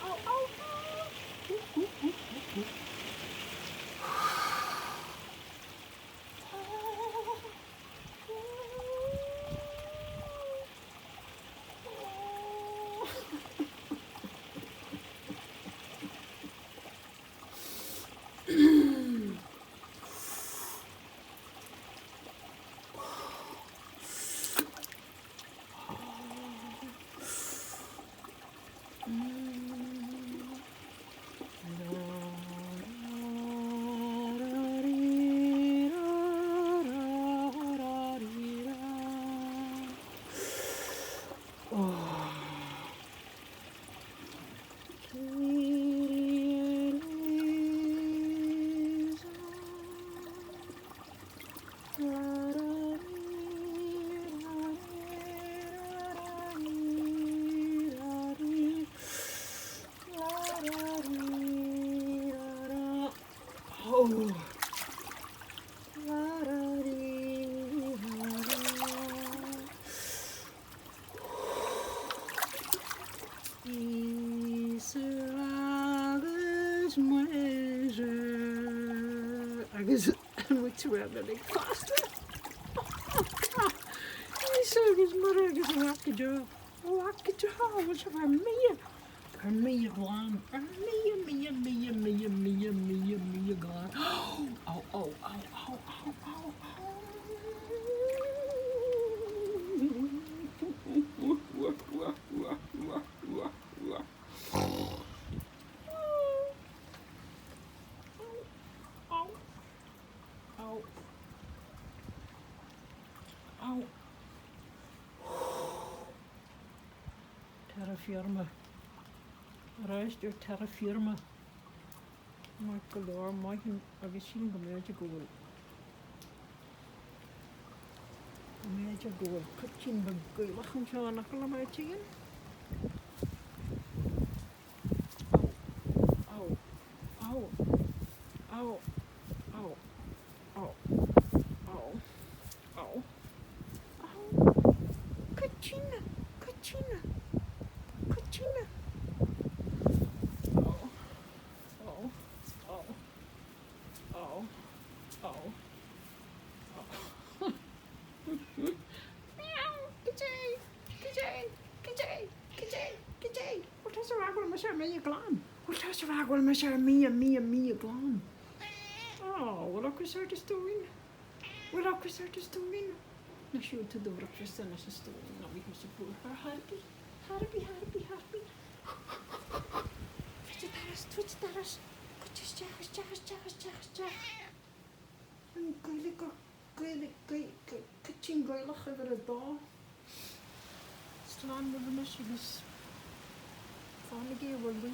Au, au, au! Íosa agus Muire agus an muintir ag fosta. Íosa agus Muire agus a mhac go deo, a mhac go deo, bhfuil sibh ar mire, ar mire glan, ar mire, mire, mire, mire, mire, mire, mire glan. Ó, ó, ó, ó, ó, ó, ó. Terra firma. Arís ar terra firma. Maith go leor, maith agus sílim go mb'fhéidir go bhfuil go mb'fhéidir go bhfuil cuitín beag Gaelach anseo in aice liom áit éigin. Au, au, au, au, au, au, au, au. Cuitín, cuitín, cuitín. Au, au, au. Au. Au. Au. Meow! Goidé! Goidé! Goidé! Goidé! Goidé! Bhfuil tusa ag rá go bhfuil mise ar mire glan? Bhfuil tusa ag rá go bhfuil mise ar mire, mire, mire glan? Ó, bhfuil ocras ort, a stóirín? Bhfuil ocras ort, a stóirín? Ná siúil tú do bhricfeasta anois, a stóirín, ná bí thusa buartha ar chor ar bith. Ar bith, ar bith, ar bith. Tríd an doras, tríd an doras. Goitse isteach, isteach, isteach, isteach, isteach. An Gaeilge, Gaeilge, Gaeilge, Cuitín Gaelach uimhir a dó. Slán libh anois agus fanaigí i bhur luí.